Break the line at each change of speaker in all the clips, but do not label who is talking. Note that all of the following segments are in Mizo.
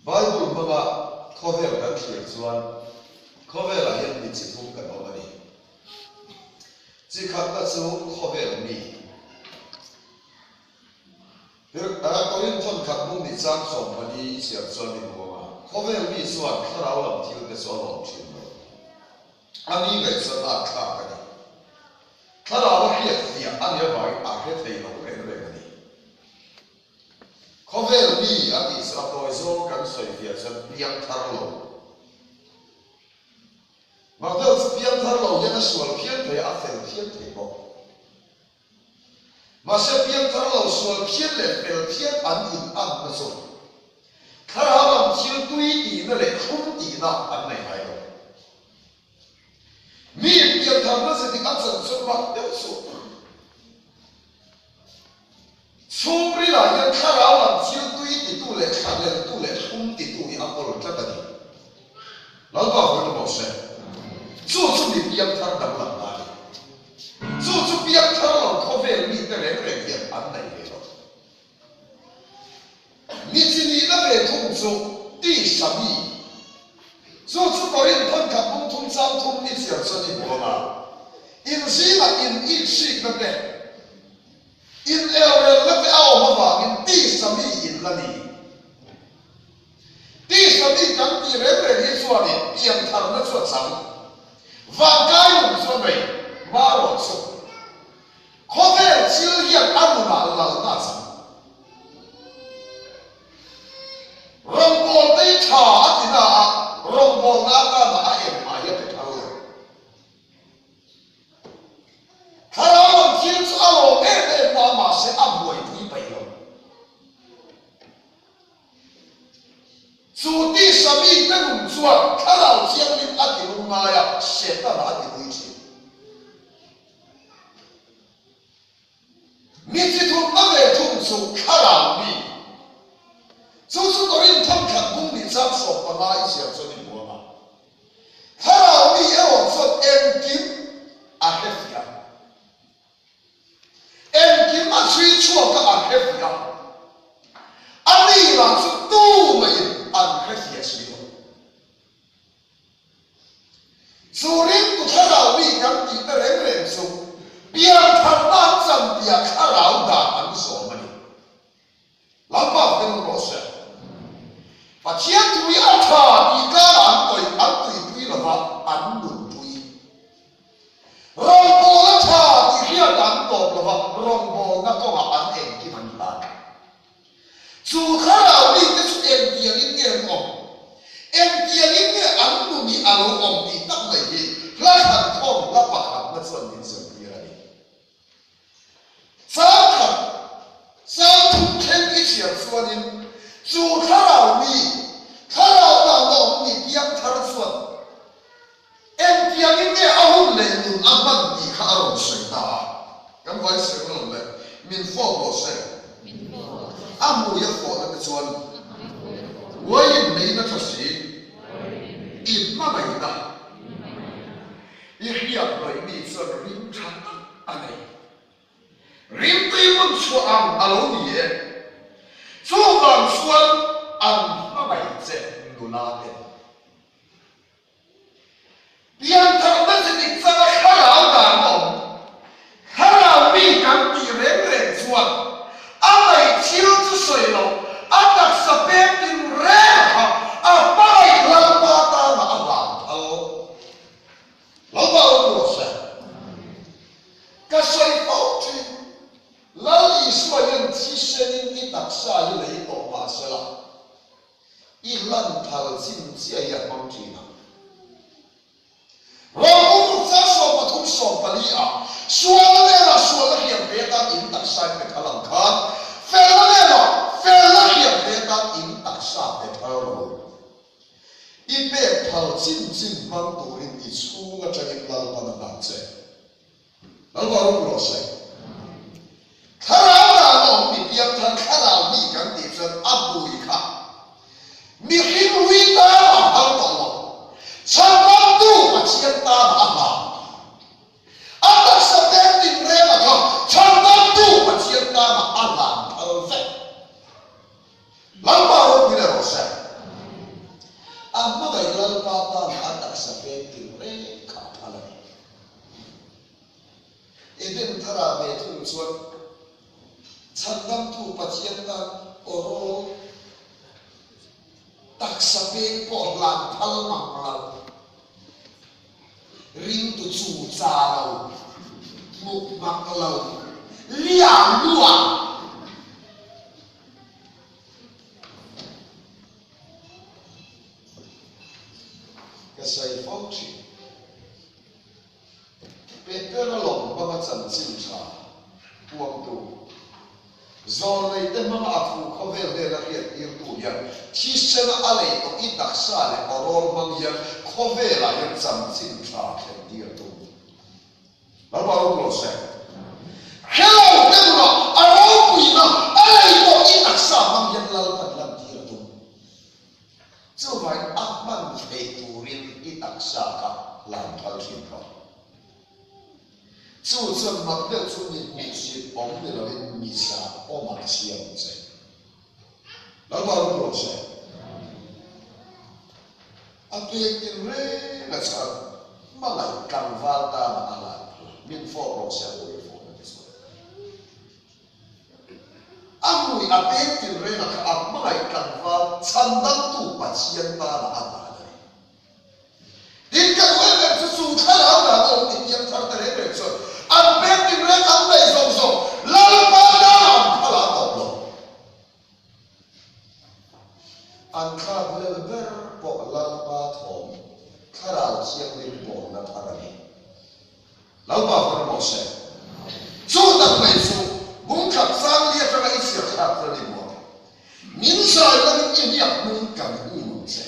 Bible hmanga khawvel kan thlir chuan khawvelah hian mi chi thum kan awm a ni. Chi khatna chu khawvel mi. Korin thawnkhat bung nih chang 14 i chhiar chuan i hmu ang a, khawvel mi chuan thlarau lam thil te chu a lawm thin lo. A mi ngaih chuan a thlak a ni. Thlarau a hriat fiah a nih avangin a hre thei lo reng reng a ni. Khawvel mi a tih chu a tawi zawng kan sawi fiah chuan piang thar lo. Mahse chu piang thar lo hian a sual phian thei a, a fel phian thei bawk. Mahse piangthar lo sual phian leh fel phian an in anna chu thlarau lam thil tui tihna leh thlum tihna an nei ngai lo. Mi piantharna ze dik a chan chuan mak deuh chu chhungrilah hian thlarau lam thil tui titu leh thlahleltu leh thlum titu hi a kawl tlat a ni. Lalpa vawiin rawh se. Chu chu mi piangthar danglamna a ni. Chu chu piangthar lo khawvel mite reng reng hian an nei ve lo. Mi chi nihna ve thung chu tisa mi. Chu chu Korinth thankhat bung thum chang thum i chhiar chuan i hmu ang a, in zingah in inhrikna te, in elrelna te a awm avangin tisa mi in la ni. Tisa mi kan tih reng reng hi chuanin piantharna chu a chang. Vankai nung chu a nei, marawh chu khawvel thil hian a nunah lalna a chang. Rawngbawlna hi tha a ti na a, rawngbawlna atana a engmah hi a pe phal lo. Thlarau lam thil chu a lawm em em na a, mahse a buaipui peih lo. Chu tisa mite nun chuan thlarau thianghlim a ti lungngai a, Setana a ti nui thin. Mi chi thumna ve thung chu thlarau mi. Chu chu Korinth thawnkhat bung nih chang 15 i chhiar chuan i hmu ang a. Thlarau mi erawh chuan engkim a hrefiah. Engkim a chhui chhuak a an hre fiah. A ni lah chu tu maiin an hre fiah si lo. Chu ringtu thlarau mi kan tih te reng reng chu piantharna an chan piah thlarau dan an zawm a ni. Lalpa hming awm rawh se. Pathian thu hi a tha tih tlangah an tawih, an tuipui lova an nunpui. Rawngbawlna tha tih hriatah an tawp lova rawngbawlna kawngah an engkim an hlan. Chu thlarau mite chu engtiangin nge an awm? Engtiangin nge an nun hi a lo awm tih tak mai hi hla thlankhawm hla pakhatna chuan min zirtir a ni. Changkhat chang thum thleng i chhiar chuanin chu thlarau mi, thlarau dan a awm ni piangthar chuan engtiangin nge a hun leh nun a hman tih kha a rawn sawi ta a. Kan vai sawi ang lo le, min fawp rawh se. A hmui a fawhna te chuan uaiin neihna tha si, i hmangaihna. I hriat rawih mi chuan rim tha tak a nei. Rimtui hmun chhuah ang a lo ni e. Chuvang chuan an hmangaih che nula ten. Piantharna chi dik changa thlarau dan a awm. Thlarau mi kan tih reng reng chuan a ngaih thil chu sawi loh, a taksa pek tin reng kha a hmangaih Lalpa tana a hlan phal. Lalpa awm rawh se. Ka sawi fo thin, Lal Isua hian thisenin i taksa hi lei tawh mah sela, i hlan phal chin chiah hi a hmang thin ang. Rawlbung ruk chang 13 14 ah, Sualna nenah sualna hriam hle atan in taksa in pe phal ang khan, felna nenah felna hriam hle atan in taksa pe phal rawh u. I pek phal chin chin hmang turin i chhung atangin Lalpan a nghak che. Lalpa rawng rawh se. Thlarau dan a awm mi piangthar thlarau mi kan tih chuan a hmui kha mihring hlui tan a phal tawh lo. Chhandamtu Pathian tan a hlan. A taksa pek tinreng a kha Chhandamtu Pathian tan a hlan phal vek. chuan Chhandamtu Pathian tan aw rawl taksa peng pawh hlan phal mang lo, ringtu chu cha lo, tluk mak lo, liang luah. Ka sawi fo thin. Petera lawm hmanga chanchin tha puangtu, zawlneite hmanga a thu khawvel hnena hriattirtu hian thisena a lei tawh i taksa leh awrawl hmang hian khawvelah hian chanchin tha thlentir a tum. Lalpa ropui rawh se. Hre lo te nunah a ropuina a lei tawh i taksa hmang hian Lalpan lantir a tum. Chuvangin a hman theih turin i taksa kha hlan phal thin rawh. Chu chuan mak deuh chu mi hmuhsit awm ni loin mi zah awmah a siam ang che. Lalpa ropui rawh se. A pek tin reng a chhan hmangaih tlangval tana a hlan phal a, min fawp rawh se a hmui a fawhna te chuan. A hmui a pek tin reng a kha a hmangaih tlangval chhandamtu Pathian tana a hlan a ni. Tin, ka duh em em chu chu thlarau dan a awm ti piang thar ta reng reng chuan an pek tin reng an neih zawng zawng Lalpa tana an phal a tawp lo. An thlak lel ber pawh Lalpa thawm Thlarau Thianghlim pawlna thar a ni. Lalpa far emaw se. Chu tak mai chu bungthap Sangli atanga i chhiar thlak chuan i hmu ang. Min zai lovin i hniak hnung kan um ang che.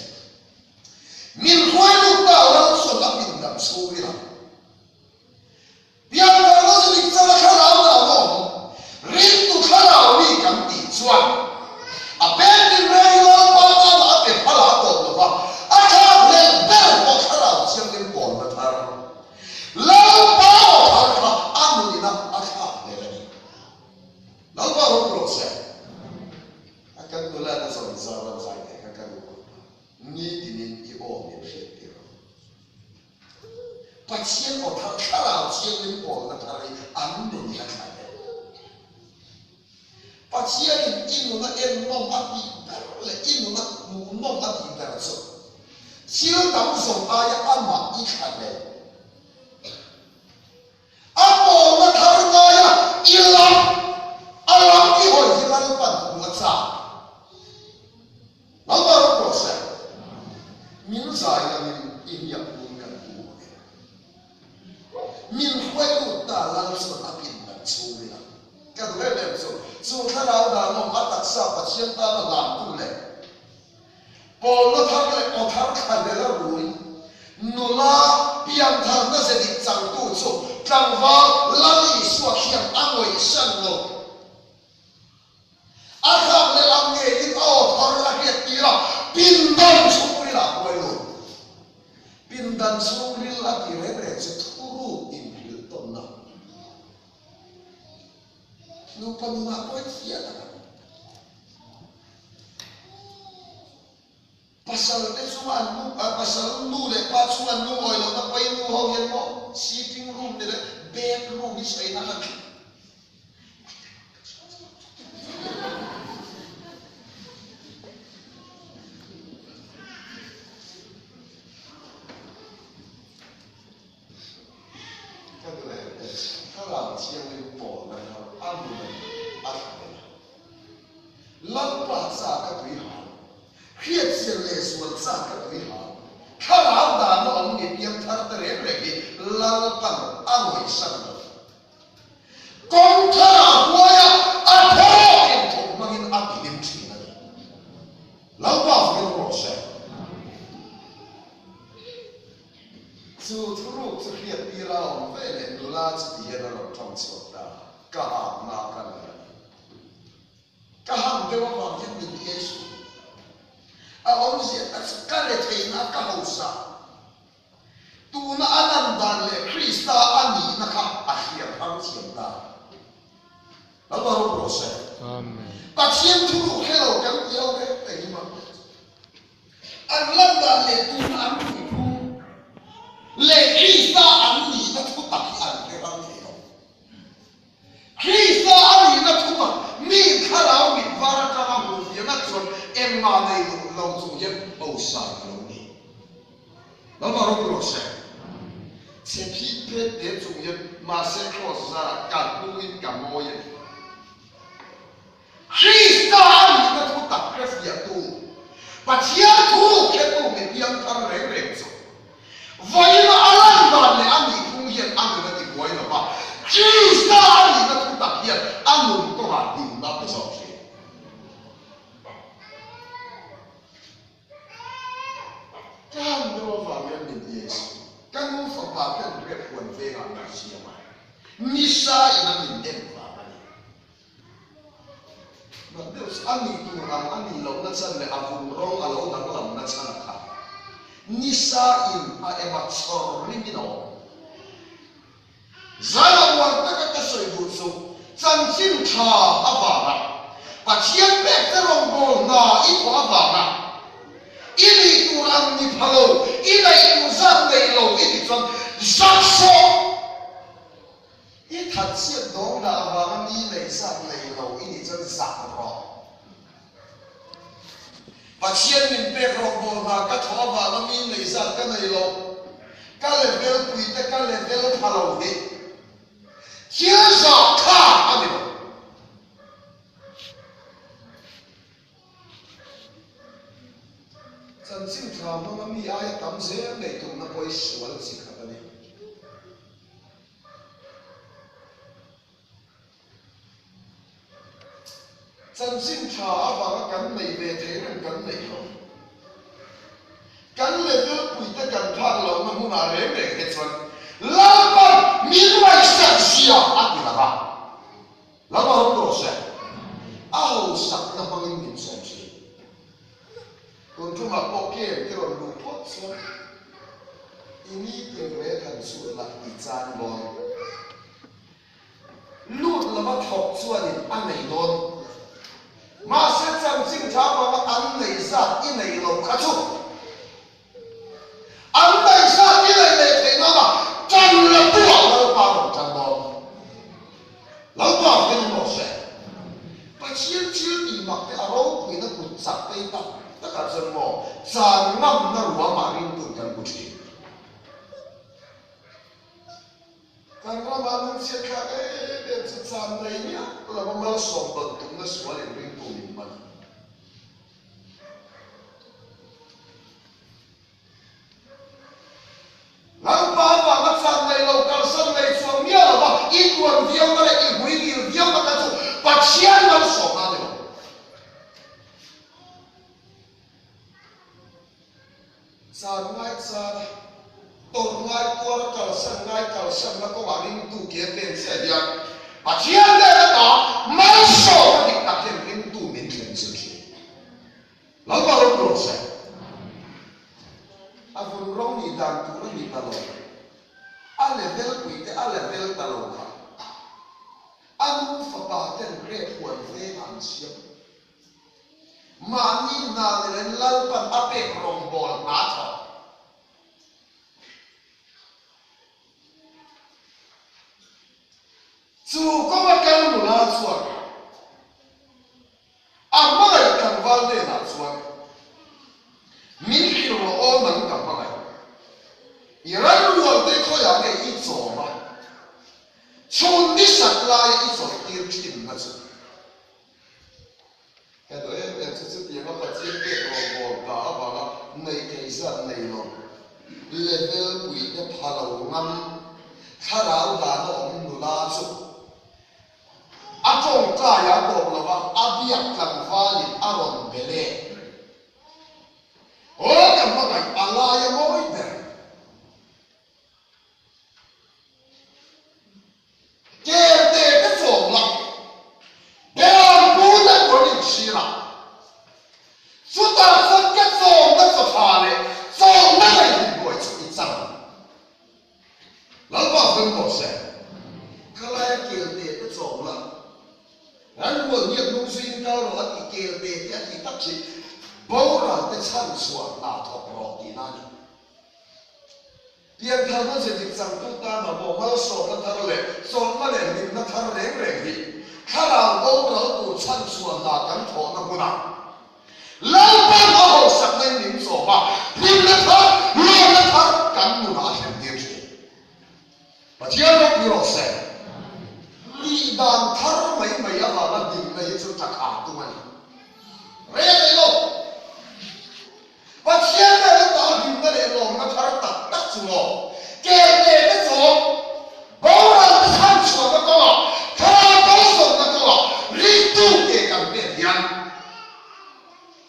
Min hruai lut ta Lal chuan a pindan chhungin ang. Piandarna chu dik chana thlarau dan a awm. Ringtu thlarau mi kan tih chuan a pek tinreng hi Lalpa tana a pe phal a tawp lo va, a thlak hlel ber pawh thlarau thianghlim pawlna thar Lalpa aw thar kha a nunina a thlak hlel a ni. Lalpa rawng rawh se. A kan nula na zawn zar lam zai te kha ka duh khawp a, nitinin i aw min hriat tir ang. Pathian aw thar thlarau thianghlim pawlna thar hi an nun a thla hle. Pathianin i nuna ennawm a tih ber leh i nuna hmuhnawm a tih ber chu thil dang zawng aia amah i thla hle. A pawlna thar ngaia i lam a lam i hawi hi Lalpan hmuh a chak. Lalpa rawng rawh se. Min zai langin i hniak hmun kan hmu ang e. Min hruai lut ta Lal chuan a pindan chhungin a ka duh em em chu chu thlarau danawm a taksa Pathian tana hlantu leh Pawlna thar leh aw thar thlahlel a rui. Nula piantharna ze dik changtu chu tlangval Lal Isua khian a ngawihsan lo. A thlak leh ang ngeiin a aw thar a hriat tir a, pindan chhungril ah huai lo. Pindan chhungril a ti reng reng chu thuruk inhrilh tawnna. Nupa nunah pawh in fiah tak ang. Pasal te chunga an nu, pasal nu leh pa chunga an lungawi lohna pawi nu ho hian maw sitting room ni leh bed room hi sawi nan an Ka duh em em Thlarau Thianghlim pawlna kha a nun a ni, a thla vel a. Lalpa cha ka tui hal, hriatchian leh zual cha ka tui hal, Thlarau dana awm mi piangthar te reng reng hi Lalpan a ngawihsan lo. Kawng tharah huaia a thawk inthawk hmangin a tihlim thin a ni. Lalpa fakin rawh se. Chu thuruk chu hriattir a awm ve leh nula chu ti hian a rawn tawng chhuak ta, Ka hak na ka nei a ni. Ka hak deuh avang hian min iai suh. A awmzia tak chu ka retheihna ka hausa. Tuna a lan dan leh Krista a nihna kha a hriat hrang thiam ta. Lalpa rawng rawh se.
Amen.
Pathian thuruk hre lo kan ti ho reng reng hi mak. An lan dan leh tuna an puiphung leh Krista an nihna thu tak hi an hre hrang thei lo. chuan engmah nei lo chung hian hausa ka lo ni. Lalpa ropui rawh se. Chhe phit phet te chung hian mahse kraws zarah ka hnuin ka mawi a ni. Krista a nihna thu tak hre fiahtu, Pathian thu hretu mi piangthar reng reng chu vawiina a lan dan leh a nihphung hian a nun a ti buai lo va, Krista a nihna thu tak hian a nun kawngah hlimna a pe zawk thin. Ka han deuh avang hian min iai suh. Ka nu fapa ten rep huan vengah min siam a, nisa in a min en vang a ni. Mak deuh chu a nih tur ang a nih lohna chhan leh a vun rawng a lo danglamna chhan kha nisa in a em a chhawr rim in a awm. Zan a uar taka ka sawi duh chu chanchin tha avanga Pathian pek te rawngbâwl hna i thawh avanga i nih tur ang ni pha lo, i neih tur zat nei lo i tih chuan zak sawh I thatchhiat dawng dah avanga mi neih zat nei lo i nih chuan zak rawh. Pathian min pek rawhbawl hna ka thawh avanga mi neih zat ka nei lo, ka level pui te ka level pha lo hi thil zah thlak a ni lo. Chanchin tha hmanga mi aia tam zel neih tumna pawh hi sual chi khat a ni. Chanchin tha avanga kan neih ve theih reng kan neih lo. Kan level puite kan phak lohna hmunah reng reng te chuan Lalpan min ngaihsak zia a ti lang a. Lalpa rawng rawh se, a hausakna hmangin min sawm thin. Tun tumah pawh kem i rawn luh phawt chuan i nitin rel han chhut lah i chan dawn. Lut lova thawk chuanin a nei dawn. Mahse chanchin tha vanga an neih zat i neih loh kha chu An ngaihzat i neih leh theih nana tan la tuah Lalpa rawn tan dawn. Lalpa hian awm rawh se. Pathian thil tih mak te a ropuina kut chak tei tak takah chuan maw chan ngamna ruamah ringtu kan hmu thin. Kan ramah lungchhiat thlak em em chu chan nei miah lova malsawm dawn tumna sual in ringtu min man a. Lalpa avanga chan nei lo, kalsan nei chuang miah lo va, i tuan viauna leh i hui dil viauna kha chu Pathian malsawmna a ni lo. Chan ngai chan a, tawrh ngai tuar a, kalsan ngai kalsanna kawngah ringtu ke pen chiah hian Pathian nen ata malsawmna dik tak hian ringtu min thlen chilh thin. Lalpa rawng rawh se. A vun rawng nih dan tur a ni ta lo. A level pui te a level ta lo kha. A nu fapa ten grape huan vengah an siam. Mahni hna ni loin Lalpan a pek rawngbawl hna thawk. Chu kawnga kal nula chuan A hmangaih tlangval hnenah chuan, Min hrilh rawh aw nang ka hmangaih. I ran rual te khawiah nge i chawm a, chhun ni sat laia i chawlh tir thinna chu? Ka duh em em chu chutianga Pathian pek rawngbawl ta avanga neih theih zat nei lo, level pui te pha lo ngam, thlarau dana awm nula chu A tawngtai a tawp lo va, a biak tlangvalin a rawn be leh. Aw ka hmangaih, a lai a mawi ber. Kelte te chawm la, Berampu te kawr inchhir a, chutah chuan ka chawmna chaw tha leh chawmna ngaihhmuh chu i chang. Lalpa fel rawh se. Khalaia kelte te chawm la. Ran rual hniak hnung zuiin kal rawh a tih kelte te a tih tak hi boral te chhan chhuah hna thawk rawh tihna a ni. Piantharna ze dik changtu tan a maw malsawmna thar leh chawlhna leh hlimna thar reng reng hi thlarau boral tur chhan chhuah hna kan thawhna hmunah. Lalpan a hausakna in min chawm a, hlimna thar, lawmna thar kan nunah a thlen tir thin. Pathian ropui rawh se. Tih dan thar mai mai avanga hlimna hi chu ṭa tum a ni. Rei a nei lo. Pathian nen a ta hlimna leh lawmna thar tak tak chu maw? Kelte te chawm, boral te chhan chhuahna kawngah, thlarau bo zawhna kawngah ringtu ke kan pek hian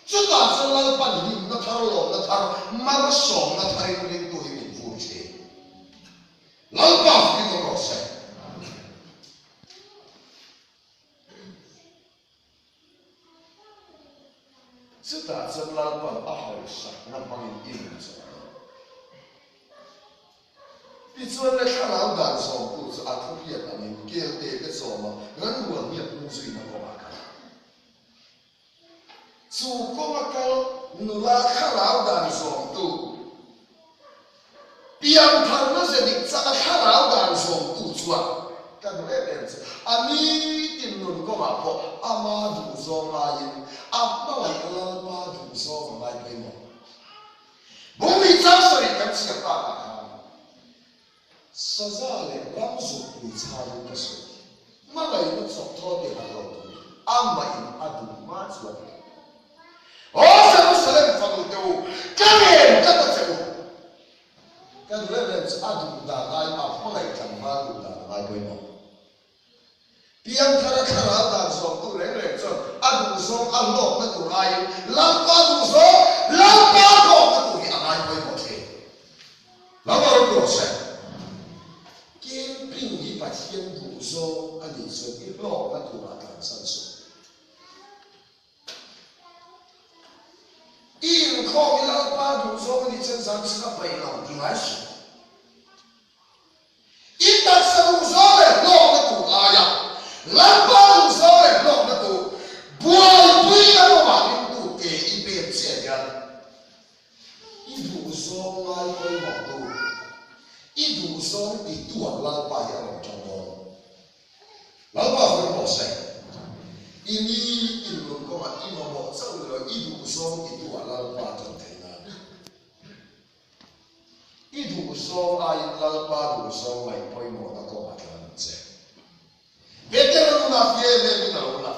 chutah chuan Lalpan hlimna thar, lawmna thar, malsawmna tharin ringtu hi min vur thin. Lalpa fakin awm rawh se. Chutah chuan Lalpan a hausakna hmangin i nun chawp dawn. Tichuan le thlarau dan zawmtu chu a thu hriat angin kelte te chawma ranrual hniak hnung zuina kawngah kal a. Chu kawnga kal nula thlarau dan zawmtu Piantharna ze dik chaka thlarau dan zawmtu chuan ka duh em em chu a nitin nun kawngah pawh ama duhzawng laiin a hmangaih Lalpa duhzawng a ngai pawimawh. Bungli chang sarih kan chhiar takah khan Saza leh ram zukpui chharin ka sawi. Hmangaihna chawk thaw ti harh lo tur amahin a duh hma chuan Aw Jerusalem fanu te u, ka ngen tlat a che u. Ka duh em em chu a duh dan ai a hmangaih tlangval duh dan a ngai pawimawh. Piangthara thlarau dan zawmtu reng reng chuan a duhzawng a hlawkna tur aiin Lalpa duhzawng, Lalpa hlawkna tur hi a ngai pawimawh thin. Lalpa ropui rawh se. Camping hi Pathian duhzawng a nih chuan i hlawkna turah tlansan suh. I inkhawm hi Lalpa duhzawng a nih chuan zan chhung a paih lo ti ngai suh. I taksa duhzawng leh hlawkna tur aia Lalpa duhzawng leh hlawkna tur buaipui na kawngah ringtu ke i pek chiah hian i duhzawng ngai pawimawh tu, i duhzawng tituah Lalpa hi a rawn tang dawn. Lalpa hawih rawh se. I ni in nun kawngah i mamawh chauh ni lo, i duhzawng tituah Lalpa a tan theih nan. I duhzawng aiin Lalpa duhzawng ngaih pawimawhna kawngah tlan ang che. Petera nunah fia em em in a lo la.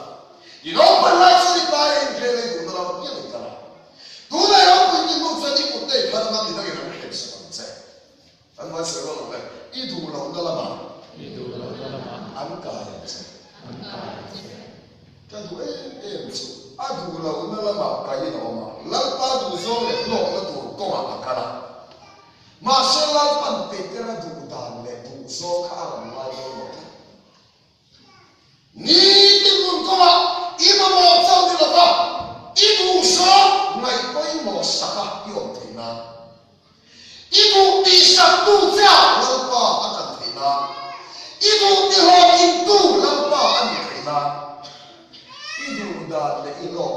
I ropui lai chuan i pa in hmel ei duhna lam apiang in kal a. Tunah i ropui ti hnu chuan i kut te i phar anga midangin an hrem sak ang che. An vai sawi rual ang le. I duh lohna lamah.
I duh lohna lamah.
An kai ang che.
An kai ang che.
Ka duh em em chu a duh lohna lamah kaiin a awm a, Lalpa duhzawng leh hlawkna tur kawngah a kal a. Mahse Lalpan Petera duh dan leh duhzawng kha a rawn ngai pawimawh tlat. Nitin nun kawngah i mamawh chauh ni lova i duhzawng ngaih pawimawh saka i awm theih nan. I duh tihsaktu che ah Lalpa a tan theih nan, i duh tihlawhtlintu Lalpa a nih theih nan, i duh dan leh i hlawk.